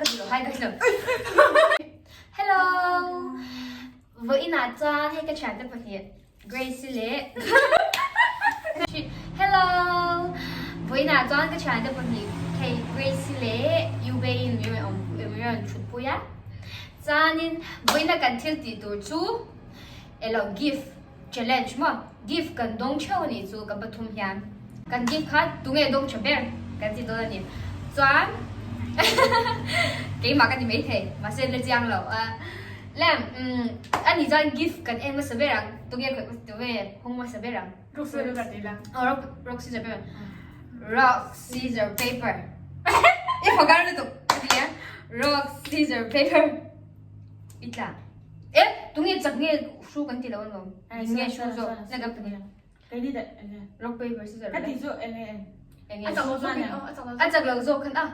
Ka ti lo hai ka ti lo. Hello. Vawiinah chuan hei ka thiante pahnih Grace leh Hello. Vawiinah chuan ka thiante pahnih hei Grace leh Yubei in min rawn min rawn thutpui a. Chuanin vawiina kan thil tih tur chu elo gift Challenge maw? Gift kan dawng theuh a nih chu kan pathum hian. Kan gift kha tunge dawng tha ber kan ti dawn a ni. Chuan keimah ka ti maithei mahse la chiang lo. Lem a nih chuan gift kan en hmasa ber ang tunge tunge hawng hmasa ber ang. Rock scissor paper ti la. Aw rock rock scissor paper. Rock scissor paper. I forgot lutuk ka ti a. Rock scissor paper. I tla. E, tunge chak nge hru kan ti lo alawm. Nge hru zawk na kan pahnih. Kei ni dah enge. Rock paper scissors. Ka ti chu enge eng. Enge. A chak lo zawk a chak lo. A chak lo zawk khan a.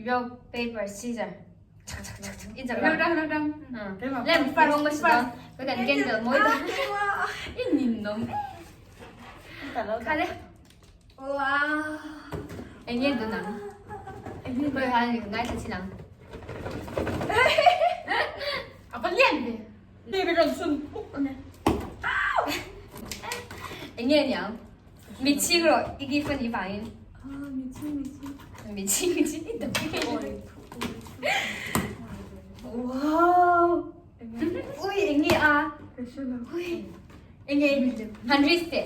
Rock paper scissors. Chak chak chak chak. I chak lo. Rang rang rang. Lem hong ma si dawn. Ka kan candle mawi ta. I nin nom. Khale. Wow. Enge dun ang. Koi han ngai thla chin ang. A va lian ve. Ni bi ron sun puk ane. Enge niang. Mi ching ro igi fan i vangin. Ah, mi ching mi ching. Mi ching mi ching i dam Wow. Ui enge a. Ui. Enge han risk te.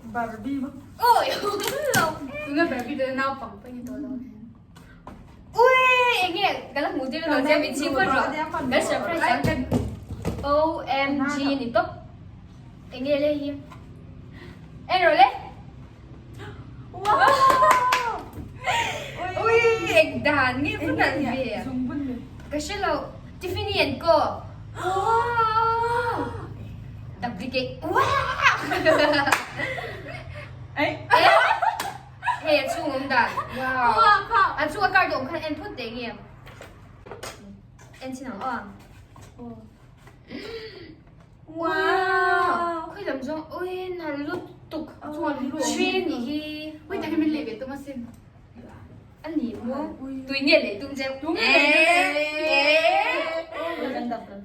Barbie ma. Ôi, lo. Tunge Barbie te naupang pawh ni tawh lo. Ui, enge ka la hmu tir lo che min ching phawt rawh. Kan surprise ang. OMG ni tawp. Enge le hi. En rawh le. Wow! Ui, eng dan nge phun an ve. Ka hre lo. Tiffany and Co. Wow! Duplicate. Wow! Ei. Hei a chhung awm dan. Wow! A chhung a card awm khan en phawt teh nge. En chin ang aw. Wow! Khawi lam zawng ui nal lutuk. Tree nih hi. Ui tak hi min leh ve tum asin. A ni maw? Tui nge leh tum che. Tui nge leh tum.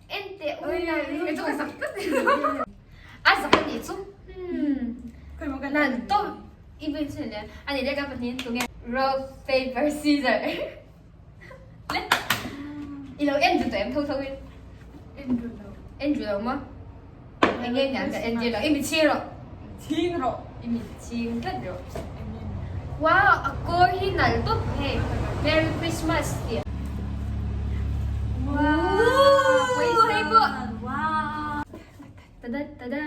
En teh ui nal lutuk. Chu ka zak tlat. A zak a nih chu. Nan tawp i bin chin le. A nih leh ka pahnih tu nge. Rock paper scissor. Le. I lo en duh tawh em tho tho in? En duh lo. En duh lo maw? Eng nge niang ka en tir lo. I mit chhing rawh. Chhing rawh. I mit chhing tlat rawh. Wow, a kawr hi nalh tawp hei. Merry Christmas tih. Wow! Hei pawh. Wow! Tada tada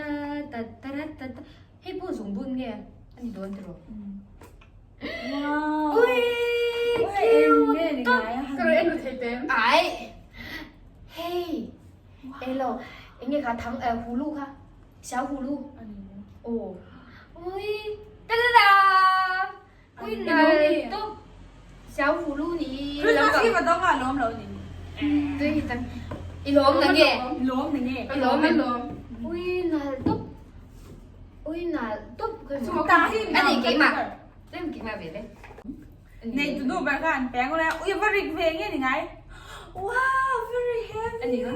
tada tada. Hei pawh zungbun nge a ni dawn tiraw? Wow! Ui! Cute tawp! Ka rawn en ru thei teh em? Ai! Hei! Elo, eng nge kha thang eh hulu kha? Xiao hulu. Aw. Ui! Ta-da-da! Ui nal tawp! Xiao hulu ni. Christmas hi va dawng a lawm lo ni. Tui hi tan. I lawm na nge? Lawm na nge? I lawm em? Ui nal tawp! Ui nal tawp ka hmu. Ta hi A ni keimah. Tlem keimah ve le. Nei tu nu ber kha an peng ula. Ui va rik ve nge ni ngai. Wow, very heavy. A ni lo.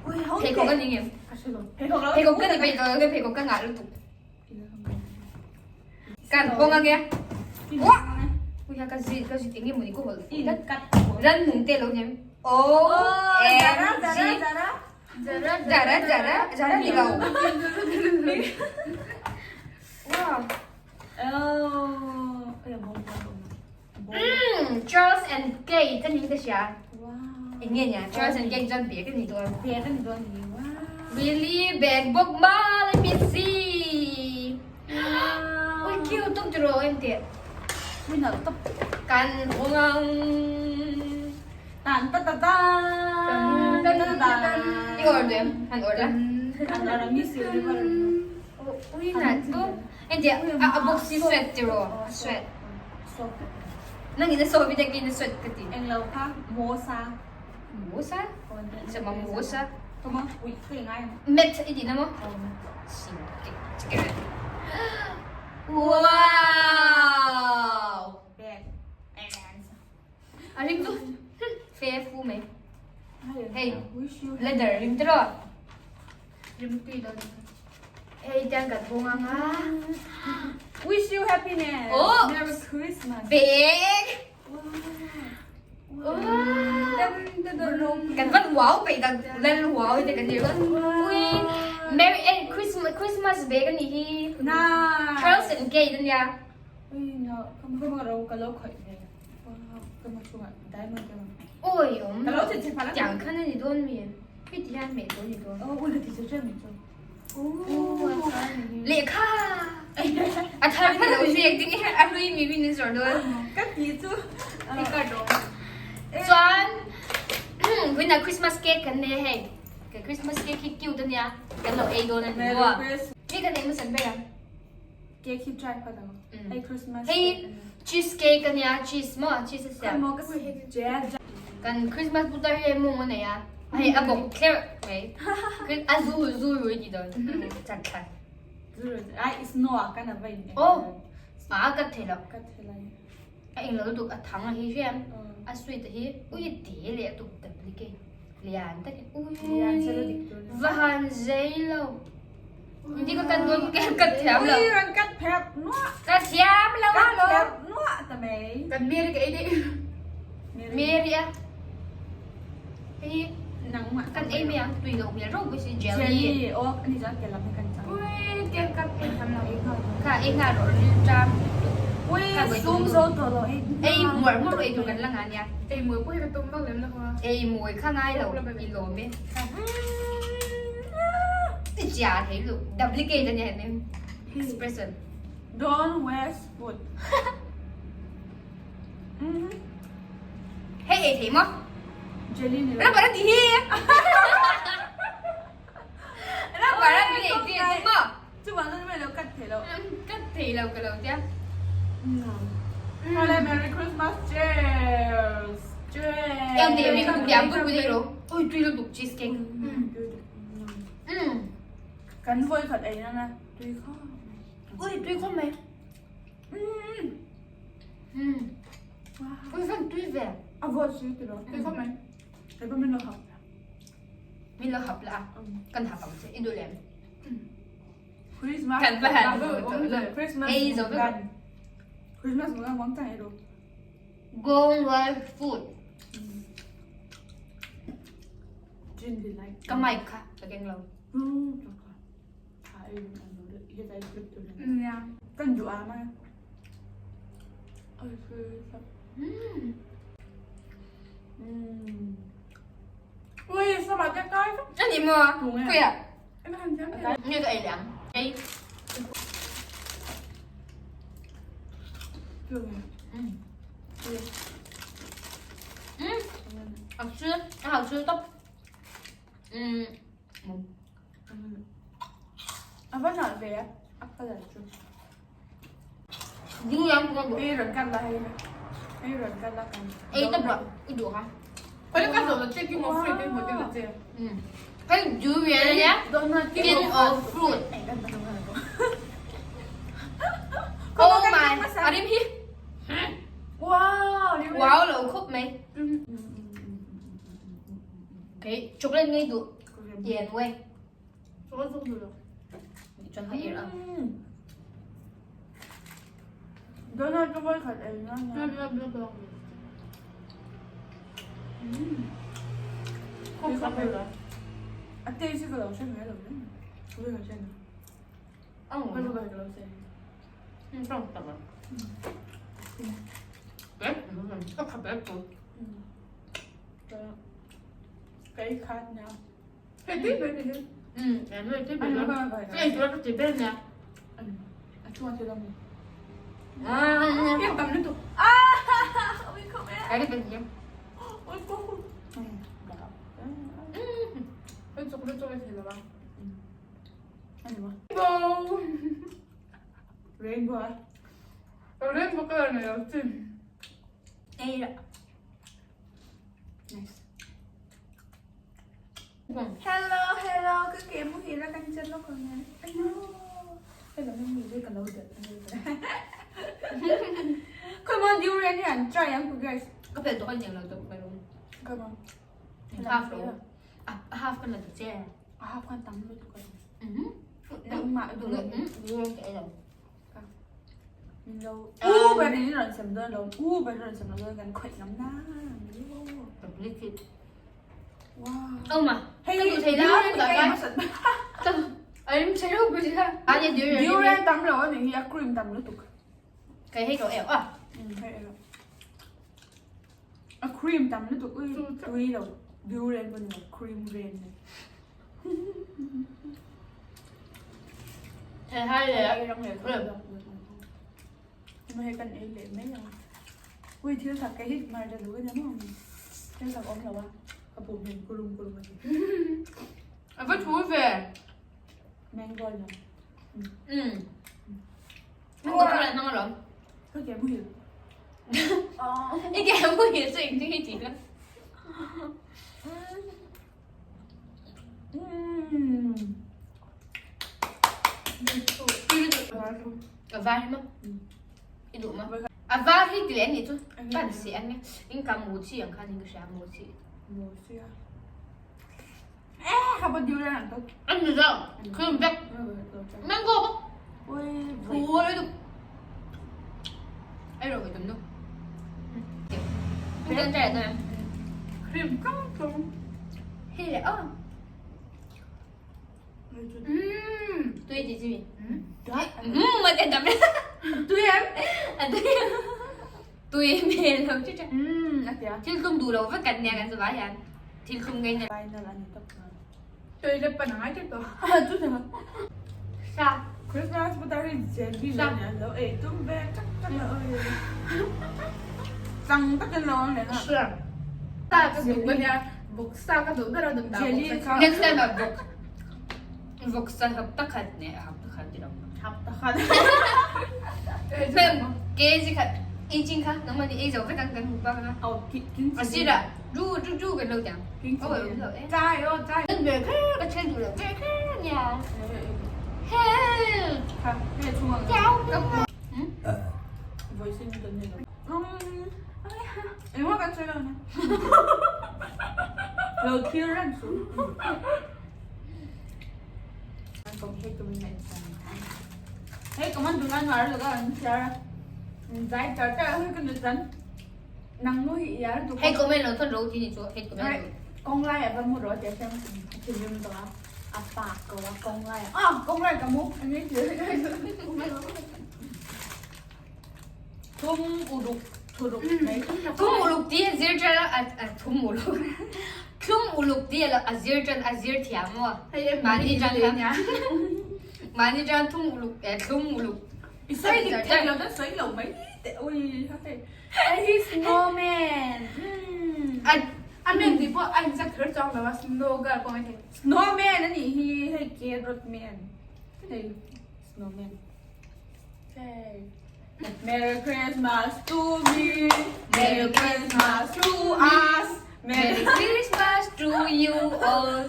Ui ho te. Pheikhawk a ni nge. Ka hre lo. Pheikhawk lo. Pheikhawk ka ni peih tawh lo nge pheikhawk ka ngah lutuk. Kan pawng ange. Wah! Ui ha ka zi ka zi enge mawni ka hawlh fuh tlat. Ran nung te lo nem. O M G. Zara zara zara zara ni lo. Wow. Oh, Charles and Kate ka ning ka hria. Wow. Eng nge nia Charles and Kate chuan bag a ni dawn. Bag a ni dawn ni. Wow. Really bag bawk ma let me see. Wow. Ui cute tuk tiraw em teh. Ui nalh tawp. Kan hawng ang. Tan ta ta ta. Tan ta ta ta. I order em? Han order. An order mi si river. Ui nalh tawp. Entia a box hi sweat tiraw? Sweat. Nang in a sawi te kin a sweat ka ti. Eng lo kha mosa. Mosa? Sama mosa. Tuma ui khui ngai. Met i ti na mo? Sim tik tik. Wow! Bag. And. A rim chu fe fu mai. Hei leather rim tiraw? Rim tui dawn. Hei tiang kan hawng anga. Wish you happiness. Oh! Merry Christmas. Bag! Kan van wow peih tak lal wow te kan ni ui Merry eh Christmas Christmas bag ani hi. Nice. Charles and Kate ania. Ui no, kam kam ro ka lo khoi ve. Ka ma chunga diamond ka. Oi om. Ka lo che che phala. Tiang khan ani don mi. Hei ti hian meh dawn ni dawn. Oh, ui ka ti che che mi chu. Lehkha a thar hman lo si engtin nge a hlui mi min zawrh dawn. Ka ti chu. Chuan vawiinah Christmas cake kan nei a hei. Ka Christmas cake hi cute ania kan lo ei dawn a ni maw. Hei kan ei hmasa ber ang. Cake hi try phawt ang. Hei Christmas Hei cheese cake ania cheese maw cheese a siam. Kan Christmas putar hi mawng a nei a hei a bawk thlerh mai a zu zu rui ti dawn chan thlan. Ai snow a kan a va in. Oh a kat thei lo. Kat thei lai. A eng lo lutuk a thang a hi hriam a sweet a hi ui te leh a tuk duplicate lian tak ui va han zei lo. Ndi ka kat dawn ka kat thiam lo. Ui ran kat phek nuah. Ka thiam lo Kat phek nuah ta mai. Kan Mary ka ei deh. Mary a. Hei Nangmah. kan ei mai ang tui loh hmel ropui si jelly. Jelly. Oh, ani chuan kel lam hi kan chang. Ui kel kat ei tham lo ei nghal. Kha ei nghal rawh ril ṭam. Ui sum zo tawh lo ei. Ei muar muar ei tur kan la nga nia. Ei muai pawh hi ka tum vak lem lo a. Ei muai kha ngai lo i lawm e. I chia thei lu duplicate ania hemi expression. Don't waste food. Hei ei thei maw? Jelly ni lo. Rubber a ti hi. Rubber a mi ei tir chu maw? Chuvang chuan mai lo cut thei lo. Cut thei lo ka lo tia. Hello Merry Christmas cheers. Cheers. Em te mi ka liam pui pui dei ro. Oi tui lutuk cheese cake. Kan voi khat ei na na tui kho. Ui tui kho mai. Ui fan tui ve. A voi si ti ro. Tui kho mai. Kai pa min lo hap. Min lo hap la. Kan hap ang che i du lem. Christmas Kan va han Christmas Ei zo vek. Christmas mo wang tang ro. Gong wild food. Jin di like. Ka mic kha ka keng lo. Kan du a ma. Ui sao mà cái cái Ani maw? Kuya. Em han thiam thei. Nge ka ei leh ang. Ei. 好吃，好吃都。嗯。 A va nalh ve a, a colour chu. Durian pawh ka duh. Ei rawn cut la hei ei rawn cut la kan. Ei ta pawh i duh kha. Khawi ka zawh la che king of fruit te hmu te la che. Hei durian ania king of fruit. Oh my a rim hi. Wow Wow lo khawp mai. Kei chocolate ngei duh tian we. Chocolate zawk duh lo. Chuan ka er ang. Donut ka vawi khat ei na nia. Bla bla bla. Khawp khawp ei la. A taste hi ka lo hre mai lo hle. Ka vawi khat hre na. Ang. Ka vawi khat lo hre. Tang tak a. Ka khat e tu. Ka ei khat nia. Hei tui ber ni hi. Em hei tui ber ni. Hei tui ka ti ber nia. A chunga thil awm ni. Em tam lutuk. Ui khawp e. Cái này gì? Ui ko. Hei chocolate chocolate thei lo va. Ani maw? Rainbow. Rainbow a. Rainbow color nei lo chin. Ei la. Nice. Hello hello ka ke muhil a kan chat lawk ang e. Ayo. Hello mi mi zui ka lo dat a ni. Come on durian hi an try ang ku guys. Ka pel tawh a iniang lo tawh mai rawh. Ka ma. Half lo. A half kan la ta che. A half kan tam lutuk a. Mhm. Nangmah duh lo. Mhm. Ka ei lo. Min lo. U ber in rawn sem dawn lo. U ber rawn sem lo dawn kan khawih ngam na. Ka blik it. Wow. Oh ma. Hei Ka duh thei la. Ka Ai sei lo bui la. A ni durian. Durian tam lo ani hi a cream tam lutuk. Cái hei ko eo a. Hei eo. A cream tam lutuk ui tui lo. Durian pawh ni lo cream rain ni. Thei hai le. Ei rang leh Mà hei kan ei leh mai ang. Ui thil thak cái hi mar da lu ania maw. Thil thak awm lo a. Ka pum hian kurum kurum a ti. A va thu ve. Mango no. Um. Mango thu lại hmang alawm. Ka ke muhil. I ke muhil chu engtin nge tih na. A var hi maw? I duh maw? A var hi ti leh anih chu pan si ang e. In ka mu chi ang khan in ka hria mu chi. Mu chi a. Eh, ka ba durian ang to. An ni lo. Cream vek. Mango bawk. Ui, Thu lutuk. Ei rawh ve tum nu. Kan try dawn em? Cream kang kang. Hei le aw. Umm. Tui ti chi mi. Umm ma ten dam le. Tui em? A tui. Tui hmel lo chu cha. Umm, a tia. Thil tlum duh lo vek kan nia kan zawai hian. Thil tlum ngei na. Final ani tak na. Tui le pan ngai te to. Chu ta. Sa. Christmas putar hi jelly lo ni an lo ei tum ve tak tak a oi. Chang takin lo ang leh na. Sa ka duh ka nia. Vawk sa ka duh ber a dum dah Jelly vawk sa kha. Next time ah vawk vawk sa hapta khat ne hapta khat ti lo. Hapta khat. Fem kg khat ei chin kha nangmah nih ei zo vek ang kan hmu bak anga. Aw ki kin A sirah ru ru ru kan lo tiang. Aw awm lo e. Chai aw chai. Kan ber kher ka then duh lo ber kher ania. Hell. Kha hei chhung ang. Chau ka Voice in kan ni lo. Engmah kan sawi lo ania. Lo thlir reng su. Hei comment duh nan ngar lo ka an chhiar a. Zai char char a hei ka nut zan. Nang nu hi iar duh. Hei comment lo thon ro ti ni chu hei comment lo. Kong lai a va mu ro tia sem a thinrim tawh a. A pa ko a kong lai a. Ah kong lai ka mu. Ani ti. Thum uluk thuruk mai. Thum uluk ti a zir ṭan a a thum uluk. Thlum uluk ti a zir ṭan a zir thiam maw? Mahni ṭan kha. Mahni ṭan thum uluk eh thlum uluk. I sawi dik thei lo chuan sawi lo mai teh ui hei. Hei snowman. A A men tih pawh a inzak kher chuang lo a snow girl pawh mai thei. Snowman a nih hi hei carrot man. Hei snowman. Merry Christmas to me Merry Christmas to us Merry Christmas to you all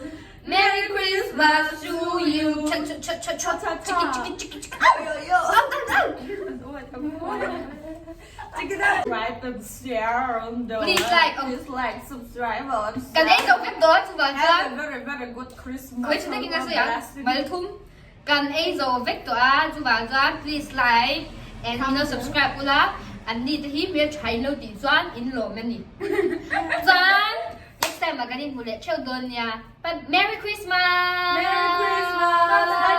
Merry Christmas to you Cha cha cha cha cha Cha cha Chiki chiki chiki chiki Au au au Subscribe and share on the Please like Please like subscribe and Kan ei zo vek dawn chuvang Have chuan a very very good Christmas Khoi chu takin ka sawi ang Malthum Kan ei zo vek tawh a, chuvang chuan please like and in lo subscribe ula, an ni te hi hmel tha in lo tih chuan in lawm a ni. Chuan next time ah kan inhmu leh theuh dawn nia. Bye Merry Christmas! Merry Christmas!